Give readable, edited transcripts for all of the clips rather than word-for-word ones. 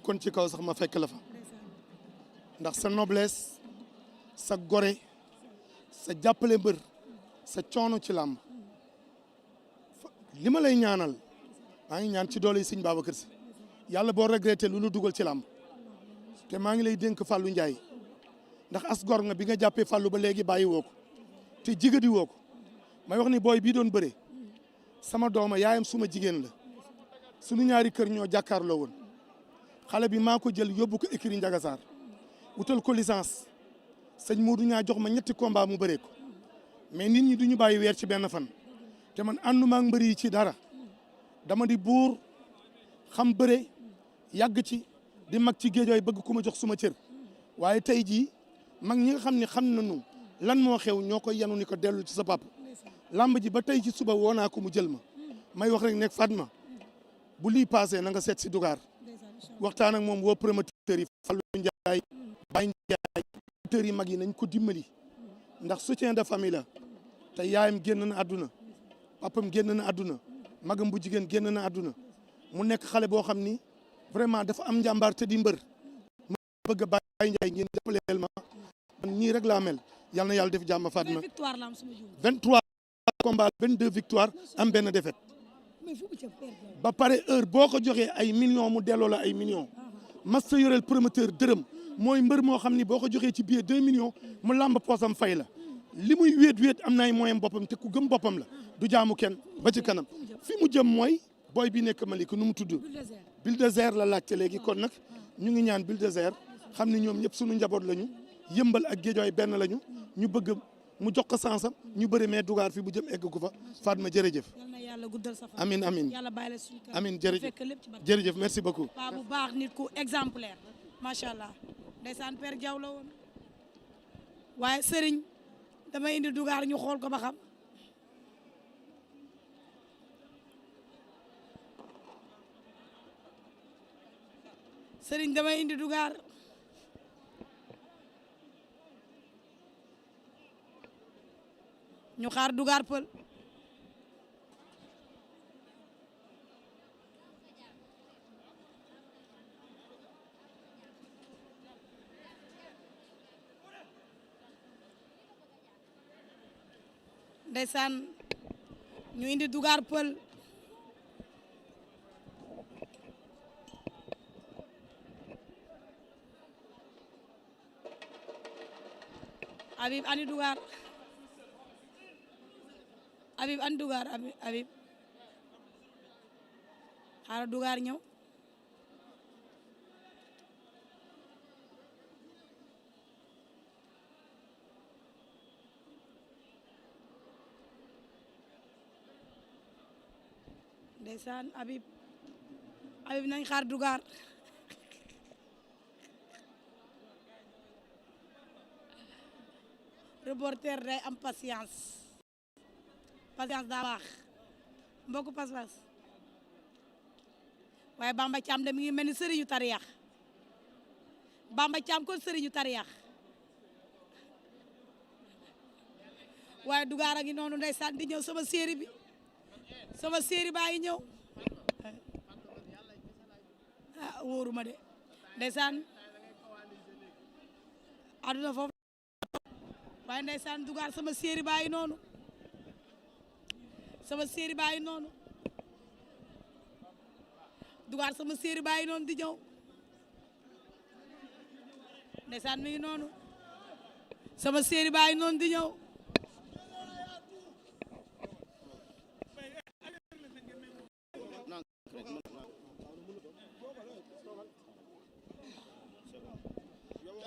nekkoon ci kaw sax ma fekk la fa ndax sa noblesse sa gore sa jàppale mbër sa coono ci làmb li ma lay ñaanal maa ngi ñaan ci doole yi sëñ Babacar Si yàlla boo regretté lu dugal ci làmb te maa ngi lay dénk Fallou Ndiaye ndax as gor nga bi nga jàppee Fallou ba léegi bàyyi woo ko te jigadi woo ko may wax ni booy bii doon bëre sama dooma yaayam suma jigéen la sunu ñaari kër ñoo jàkkaarloo woon xale bi maa ko jël yóbbu ko écurie Ndiaga Sarr wutal ko licence sëñ Modou ñaa jox ma ñetti combat mu bëree ko mais nit ñi du ñu bàyyi weer ci benn fan te man ànduma ak mbër yi ci dara dama di buur xam bëre yàgg ci di mag ci géejooy bëgg ku ma jox suma cër waaye tey jii mag ñi nga xam ne xam nañu lan moo xew ñoo koy yanu ni ko dellu ci sa papa lamb ji ba tey ci suba woo naa ko mu jël ma may wax rek nekk Fatma bu lii passé na nga seet si Dugar waxtaan ak moom woo promoteur yi Fallou Ndiaye Baye Ndiaye promoteur yi mag yi nañ ko dimbali ndax soutien de famille la te yaayam génn na àdduna papam génn na àdduna magam bu jigéen génn na àdduna mu nekk xale boo xam ni vraiment dafa am njàmbaar te di mbër ma bëgg a Baye Ndiaye ngeen jàppaleel ma man ñii rek laa mel yal na yàlla def jàmm Fatma 23 combats 22 victoires am benn défaite ba pare heure boo ko joxee ay millions mu delloo la ay millions mas sa yoreel promoteur dërëm mooy mbër moo xam ni boo ko joxee ci billet 2 millions mu làmb poosam fay la li muy wéet am na ay moyen boppam te ku gëm boppam la du jaamu kenn ba ci kanam fi mu jëm mooy booy bi nekk Malika nu mu tudd Bulldozer la laajte léegi kon nag ñu ngi ñaan Bulldozer xam ni ñoom ñëpp suñu njaboot lañu yëmbal ak géejooy benn lañu ñu bëgg mu jox ko sansam ñu bëri mais Dugar fi bu jëm egg gu fa Fatma jërëjëf amin amin jërëjëf merci beaucoup waa bu baax nit ku exemplaire macha allah ndeysaan Père Diaw la woon waaye Serigne damay indi Dugar ñu xool ko ba xam Serigne damay indi Dugar ñu xaar Dugar Peul ndeysaan ñu indi Dugar Peul Habib ani Dugar Habib ani Dugar Habib xaaral Dugar ñëw ndeysaan Habib nañ xaar Dugar reporter day am patience daa baax mbokku pas-pas waaye Bamba Thiam de mi ngi mel ni sëriñu tariyax Bamba Thiam kon sëriñu tariyax waaye Dugar a ngi noonu ndeysaan di ñëw sama série bi sama série baa ngi ñëw ah wóoruma de ndeysaan aduna foofu waaye ndeysaan Dugar sama série baa ngi noonu sama série baa ngi noonu Dugar sama série baa ngi noonu di ñëw ndeysaan mi ngi noonu sama série baa ngi noonu di ñëw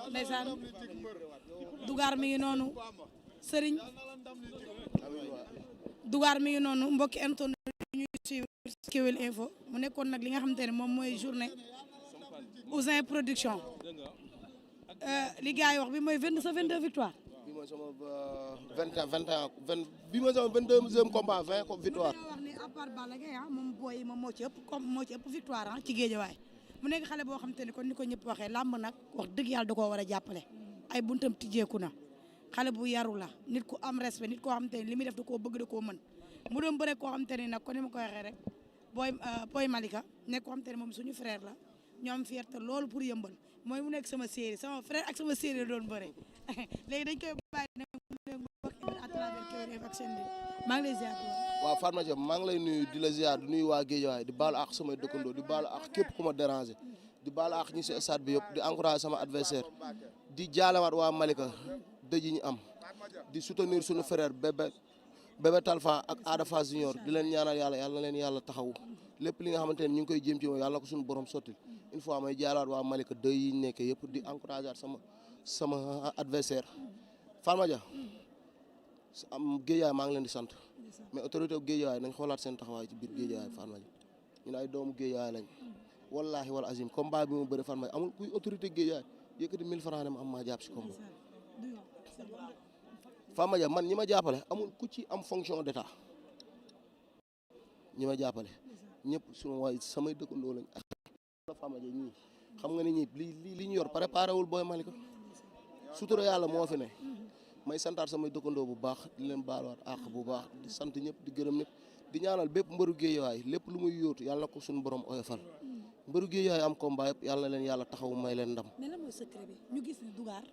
ndeysaan Dugar mi ngi noonu Serigne Dugar mi ngi noonu mbokki internet ñuy suivre Kewel Info mu nekkoon nag li nga xamante ne moom mooy journée Ouzin Production li gars yi wax bi mooy 22 victoire bi mooy sama 22e combat 20 victoire wax ni à part Balla Gaye moom booy moom moo ci ëpp victoire ci Guédiawaye mu nekk xale boo xamante ne kon ni ko ñëpp waxee làmb nag wax dëgg yàlla da koo war a jàppale ay buntam tijjeeku na xale bu yaru la nit ku am respect nit koo xamante ne li muy def da koo bëgg da koo mën mu doon bëre koo xamante ne nag kon ni ma ko waxee rek Boy Malika nekk koo xamante ne moom suñu frère la ñoom fierté loolu pour yëmbal mooy mu nekk sama série sama frère ak sama série doon bëre léegi dañ koy bàyyi ne mbokk à travers Kewel Info ak Sen bi maa ngi lay ziar. waaw Fatma Dia maa ngi lay nuyu di la ziar di nuyu waa Guédiawaye di baalu ak samay dëkkandoo di baalu ak képp ku ma déranger di baalu ak ñi si stade bi yëpp di encourager sama adversaire di jaalewaat waa Malika dëj yi ñu am di soutenir suñu frère bébé Talfa ak Ada Fass Junior di leen ñaanal yàlla na leen yàlla taxawu lépp li nga xamante ne ñu ngi koy jéem ci moom yàlla na ko suñu borom sotti une fois may jaalewaat waa Malika dëj yi ñu nekkee yëpp di encourager sama adversaire Fatma Dia am Guédiawaye maa ngi leen di sant mais autorité bu Guédiawaye nañ xoolaat seen taxawaay ci biir Guédiawaye Fatma Dia ñun ay doomu Guédiawaye lañ wallahi wal azim combat bi mu bëri Fatma Dia amul kuy autorité Guédiawaye yëkkati 1000 francs ne ma am maa jàpp si combat Fatma Dia man ñi ma jàppale amul ku ci am fonction d'état ñi ma jàppale ñëpp suma waay samay dëkkandoo lañ ak Fatma Dia ñii xam nga ni ñi li ñu yor préparé wul Boy Malika sutura yàlla moo fi ne may santaat samay dëkkandoo bu baax di leen baaluwaat àq bu baax di sant ñëpp di gërëm ñëpp di ñaanal bépp mbëru Guédiawaye lépp lu muy yóotu yàlla na ko suñu borom oyofal mbëru Guédiawaye am combat yëpp yàlla na leen yàlla taxaw may leen ndam. mais lan mooy secret bi ñu gis ne Dougar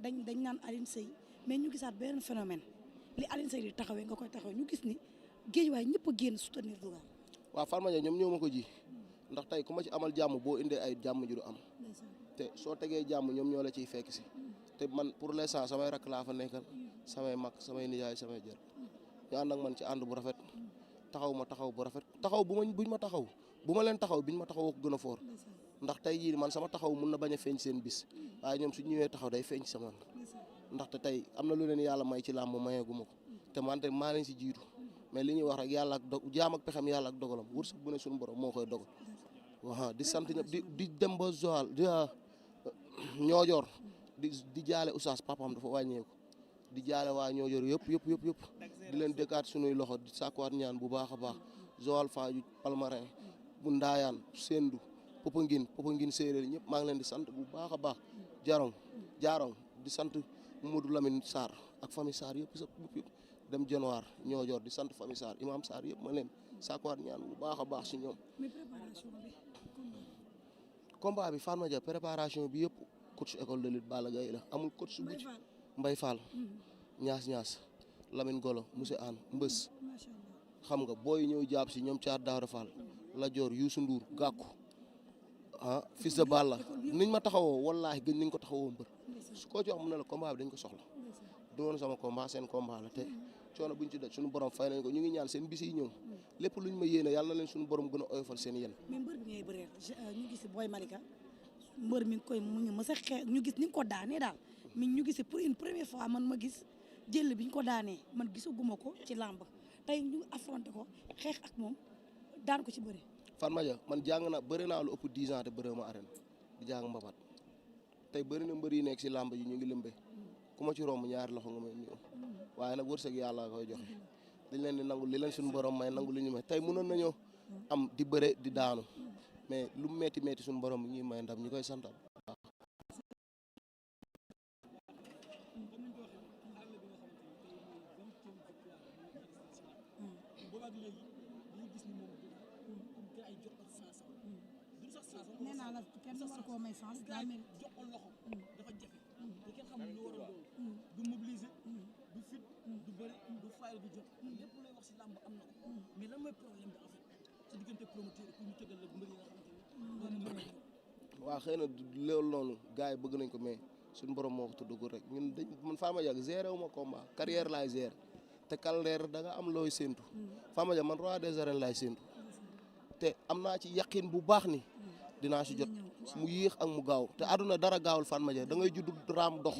dañ naan Alioune Seye mais ñu gisaat benn phénomène li Alioune Seye di taxawee nga koy taxawee ñu gis ni Guédiawaye ñëpp a génn soutenir Dougar. waaw Fatma Dia ñoom ñoo ma ko ji ndax tey ku ma ci amal jàmm boo indee ay jàmm ju du am te soo tegee jàmm ñoom ñoo la ciy fekk si te man pour l'instant samay rakk laa fa nekkal samay mag samay nijaay samay jër ñu ànd ak man ci ànd bu rafet taxaw ma taxaw bu rafet taxaw buñ ma taxaw bu ma leen taxaw biñ ma taxaw ko gën a foor ndax tey jii man sama taxaw mun na bañ a feeñ seen bis waaye ñoom su ñëwee taxaw day feeñ sama ndaxte tey am na lu leen yàlla may ci làmb mayeegu ma ko te man te maa leen si jiitu mais li ñuy wax rek yàlla ak jaam ak pexem yàlla ak dogalam wërsëg bu ne suñu borom moo koy dogal waaw di sant ñëpp di dem ba Joal di Ñoojoor di jaale Oustaz papaam dafa wàññeeku di jaale waa Ñoojoor yëpp di leen dëkkaat suñuy loxo di sàkkuwaat ñaan bu baax a baax Joal Fadiouth Palmarin bu Ndaayaan Sendou Popenguine séeréer ñëpp maa ngi leen di sant bu baax a baax jaarong di sant Modou Lamine Sarr ak famille Sarr yëpp dem Jonwaar Ñoojoor di sant famille Sarr Imam Sarr yëpp ma leen sàkkuwaat ñaan bu baax a baax si ñoom. combat bi Fatma Dia préparation bi yëpp coach école de lutte Balla Gaye la amul coach bu ci Mbaye Fall ñaas Lamine Golo monsieur Anne Mbës xam nga booy ñëw jàpp si ñoom Thiar Daouda Fall la Dior Youssou Ndour Gakou fils de Balla niñ ma taxawoo wallaahi gën niñ ko taxawoo mbër su ko jox mu ne la combat bi dañ ko soxla du woon sama combat seen combat la te coono buñ ci daj suñu borom fay nañ ko ñu ngi ñaan seen bis yi ñëw lépp luñ ma yéene yàlla na leen suñu borom gën a oyofal seen yéen. mais mbër bi ngay bëree ñu gis Boy Malika mbër mi ngi koy mu ngi mës a xeex ñu gis ni nga ko daanee daal mi ñu gis pour une première fois man ma gis jël bi ñu ko daanee man gisaguma ko ci làmb tey ñu affronté ko xeex ak moom daan ko ci bëri. Fatma Dia man jàng na bëri naa lu ëpp 10 ans te bëri ma arène di jàng mbapat tey bëri na mbër yi nekk si làmb ji ñu ngi lëmbe ku ma ci romb ñaari loxo nga may nuyu waaye nag wërsëg yàlla koy joxe dañ leen di nangu li leen suñu borom may nangu li ñu may tey mënoon nañoo am di bëre di daanu mais lu mu metti suñu borom bi ñuy may ndam ñu koy santal. nee naa la kenn war koo may sens daa mel jox ko loxo dafa jafe te kenn xamul lu waral loolu du mobiliser du fit du bëri du fayal du jot lépp lay wax si làmb am na ko mais lan mooy problème bi en fait sa diggante promoteur pour ñu tëggal la mbër yi nga xamante ne waaw xëy na loolu noonu gars yi bëgg nañ ko mais suñu borom moo ko tuddagul rek ñun dañ man Fatma Dia géré wu ma combat carrière laay géré te carrière da nga am looy séentu Fatma Dia man roi des arènes laay séentu te am naa ci yaqin bu baax ni dinaa si jot mu yéex ak mu gaaw te àdduna dara gaawul Fatma Dia da ngay judd raam dox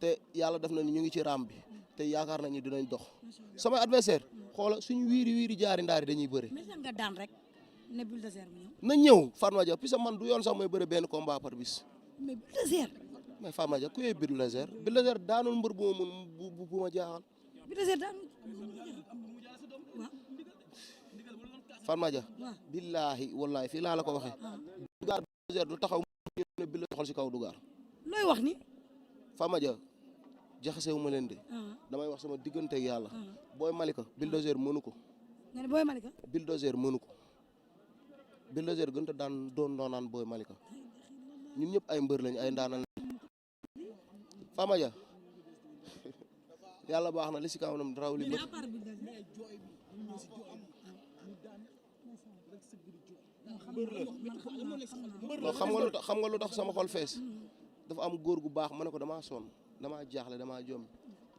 te yàlla def na ni ñu ngi ci raam bi te yaakaar nañu dinañ dox samay adversaire xoola suñu wiiri jaari ndaari dañuy bëri. mais nga daan rek ne Bulldozer mu ñëw. na ñëw Fatma Dia puisque man du yoon sax mooy bëri benn combat par bis. mais Bulldozer. mais Fatma Dia ku yee Bulldozer daanul mbër bu ma mun bu ma jaaxal. Bulldozer daanul waaw. Fatma Dia billaahi wallaahi fii laa la ko waxee Dougar Bulldozer du taxaw ñu ne Bulldozer xool si kaw Dougar looy wax ni Fatma Dia jaxasewu ma leen de damay wax sama diggante ak yàlla Boy Malika Bulldozer mënu ko nga ne Boy Malika Bulldozer mënu ko Bulldozer gën a daan doonaan Boy Malika ñun ñëpp ay mbër lañ ay ndaanal Fama Dia yàlla baax na li si kanam raw li bët xam nga lu tax sama xol fees dafa am góor gu baax ma ne ko damaa sonn damaa jaaxle damaa jom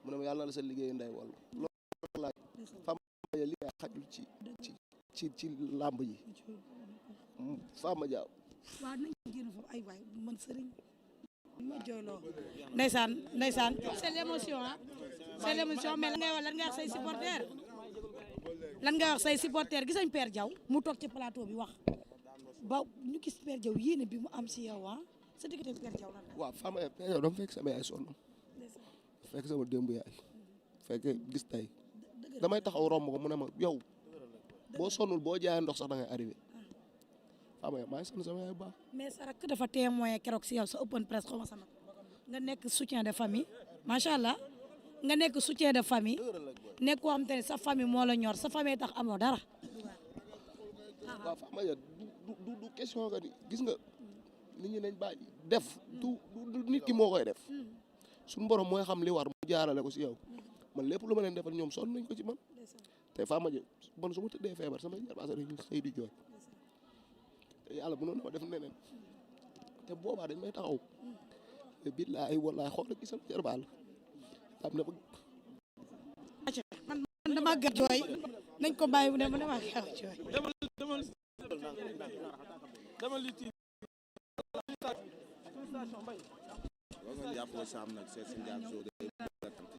mu ne ma yàlla na la sa liggéeyu ndey wala loolu laaj Fama Dia liggéey xajul ci làmb ji Fama Dia waaw nañ génn foofu ay waay man sëriñ ma jooyloo ndeysaan c'est l'émotion ah c'est l'émotion mais lan ngay wax say supporters say supporters gis nañ Père Diaw mu toog ci plateau bi wax ba ñu gis Père Diaw yéene bi mu am si yow ah sa diggante Père Diaw lan la. waaw Fama Dia Père Diaw dama fekk sama yaay sonn fekk sama démb yaay fekk gis tey damay taxaw romb ko mu ne ma yow boo sonnul boo jaayee ndox sax da ngay arrivé Fama Dia maa ngi sant sama yaay bu baax. mais sa rakk dafa témoin keroog si yow sa open press xaw ma sama nga nekk soutien de famille macha allah nga nekk soutien de famille nekk koo xam te ne sa famille moo la ñor sa famille tax amoo dara. waaw Fama Dia du question que ni gis nga nit ñi nañ bàyyi def du nit ki moo koy def suñu borom mooy xam li war mu jaarale ko si yow man lépp lu ma leen defal ñoom sonn nañ ko ci man te Fama Dia man su ma tëddee feebar sama jarbaas dañuy xëy di jooy te yàlla mënoon na ma def neneen te boobaa dañ may taxaw te billaahi wallaahi xool ak sama jarbaal am na man dama gaaw jooy nañ ko bàyyi bu ne ma dama gaaw jooy. demal li ci nga jàppoo Sam nag seet si Ndiaye